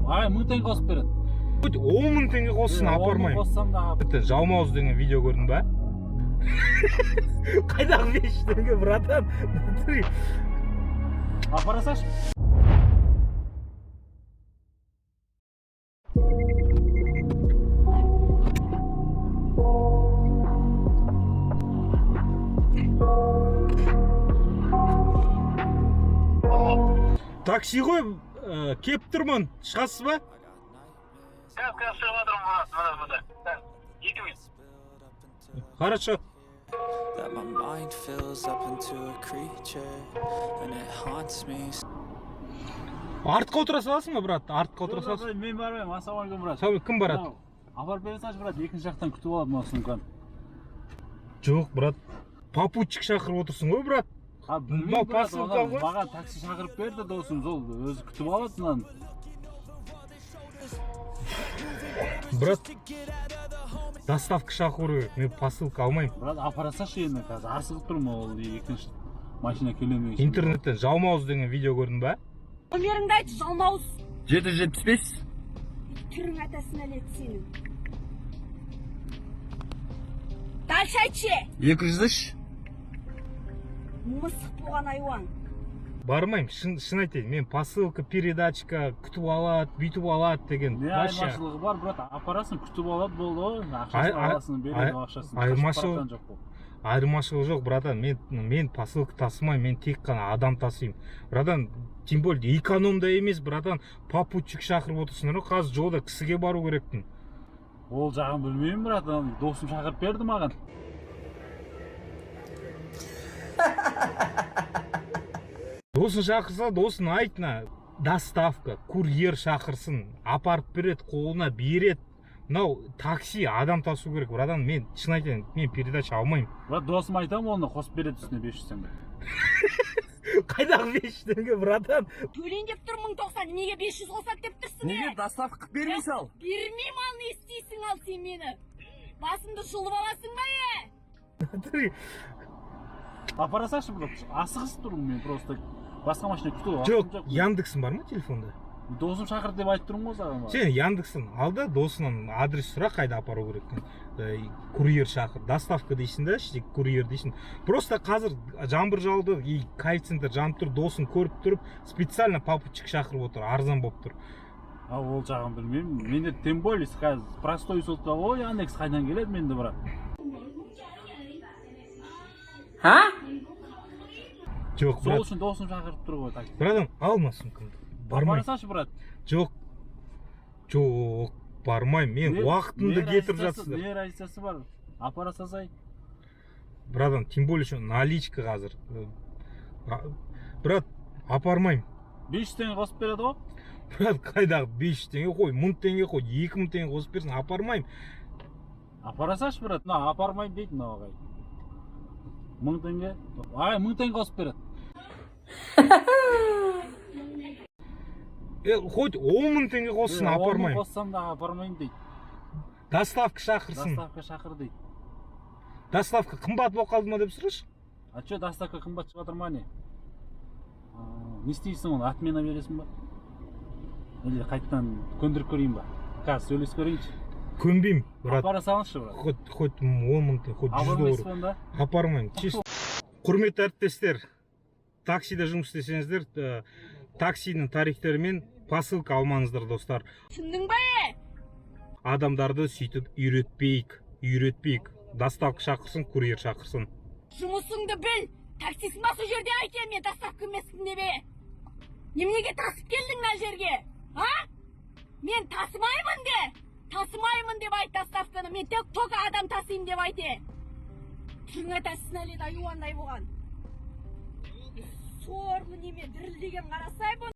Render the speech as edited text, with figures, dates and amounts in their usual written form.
Ағай, 1000 теңге қосып береді. Хоть 10 000 теңге қоссын, апармаймын. Қоссам да. Тіпті жалмауыз деген видео көрдің ба? Қайдағы 500 теңге, братан? Внутри. Апара салшы. Такси ғой, кеп тұрмын, шығасыз ба? Қазір шығып жатырмын, брат, міне, міне. Қазір, 2 минут. Хорошо. That my mind fills up into a creature and it haunts me. Артқа отыра саласың ба, брат? Артқа отыра саласың. Мен бармаймын, ассалаумағалейкум, брат. Сау, кім барады? Мынау, апарып бере салшы, брат, екінші жақтан күтіп алады мына сумканы. Жоқ, брат, попутчик шақырып отырсың ғой, брат. А, білмеймін, Мынау брат, посылка ана ғой. Маған такси шақырып берді досым, сол өзі күтіп алады мынаны. Брат, доставка шақыру керек, мен посылка алмаймын. Брат, апара салшы енді, қазір асығып тұрмын, ол екінші машина келемеген. Интернеттен жалмауыз деген видео көрдің ба? Номеріңді айтшы, жалмауыз. 775. Түрің атасына нәлет сенің. Дальше айтшы. 203. Мысық болған айуан. Бармаймын, шын айтайын, мен посылка, передачка, күтіп алады, бүйтіп алады деген Не вообще. айырмашылығы бар, брат? Апарасың, күтіп алады, болды ғой, Ай- ақшасын ай- аласың, береді ақшасын. Қашып баратқан жоқ қой. Айырмашылығы жоқ, братан. Мен посылка тасымаймын, мен тек қана адам тасимын, братан. Тем более экономда емес, братан, попутчик шақырып отырсыңдар ғой, қазір жолда кісіге бару керекпін. Ол жағын білмеймін, брат, ана досым шақырып берді маған. Досын шақырса, досын айт, на доставка, курьер шақырсын, апарып береді, қолына береді. Мынау такси, адам тасу керек, братан. Мен шын айтайын, мен передача алмаймын. Брат, досым айтамын, оны қосып береді үстіне 500 теңге. Қайдағы 500 теңге, братан? Төлейін деп тұр 1090, неге 500 қосады деп тұрсың? Неге Е? доставка қылып бермей сал? Бермеймін, ал не істейсің ал сен мені? Басымды жұлып аласың ба, е? Апара салшы, брат, асығыс тұрмын мен, просто басқа машина күтіп Жоқ, Яндексің бар ма телефонда? Досым шақырды деп айтып тұрмын ғой саған. Сен Яндекстен ал да, досынан адрес сұра, қайда апару керек екенін. Курьер шақыр, доставка дейсің да, іште курьер дейсің. Просто қазір жаңбыр жауды и коэффициенттер жанып тұр, досын көріп тұрып специально попутчик шақырып отыр, арзан болып тұр. А, ол жағын білмеймін менде, тем более қазір простой сотка ғой, Яндекс қайдан келеді менде, брат? А? Жоқ, Сол брат. үшін досым шақырып тұр ғой такси. Братан, алма сумкаңды, Апара бармаймын. салшы, брат. Жоқ, жоқ, бармаймын мен. Уақытымды Не кетіріп жатсыздар. Не разницасы бар, апара салсай. Братан, тем более еще наличка қазір. Брат, апармаймын. 500 теңге қосып береді ғой. Брат, қайдағы 500 теңге? Қой, 1000 теңге, қой, 2000 теңге қосып берсін, апармаймын. Апара салшы, брат, мына апармаймын дейді мынау ағай. 1000 теңге, ағай, 1000 теңге қосып береді. Е, хоть 10 000 теңге қоссын, 10 000 апармаймын. Қоссам да апармаймын дейді. Доставка шақырсын. Доставка шақыр дейді. Доставка қымбат болып қалды ма деп сұрашы. А че, доставка қымбат шығып жатыр ма, не? А, не істейсің оны, отмена бересің ба или қайтадан көндіріп көрейін ба? Қазір сөйлесіп көрейінші. Көнбеймін, брат. Апара салыңызшы, брат. Хоть 10 000 теңге, хоть 100 Апармайсыз доллар. ба онда? Апармаймын, чисто. Құрметті әріптестер, таксиде жұмыс істесеңіздер, таксидің тарифтерімен посылка алмаңыздар, достар. Түсіндің ба, е? Адамдарды сөйтіп үйретпейік, үйретпейік. Доставка шақырсын, курьер шақырсын. Жұмысыңды біл. Таксисің ба, сол жерде айт, е, мен доставка емеспін деп, е. Неменеге тасып келдің мына жерге? А? Мен тасымаймын де. Тасымаймын деп айт доставканы. Мен тек только адам тасимын деп айт, е. Түрің атасына нәлет айуандай болған. Сорлы неме, дірілдеген қарасай бұны.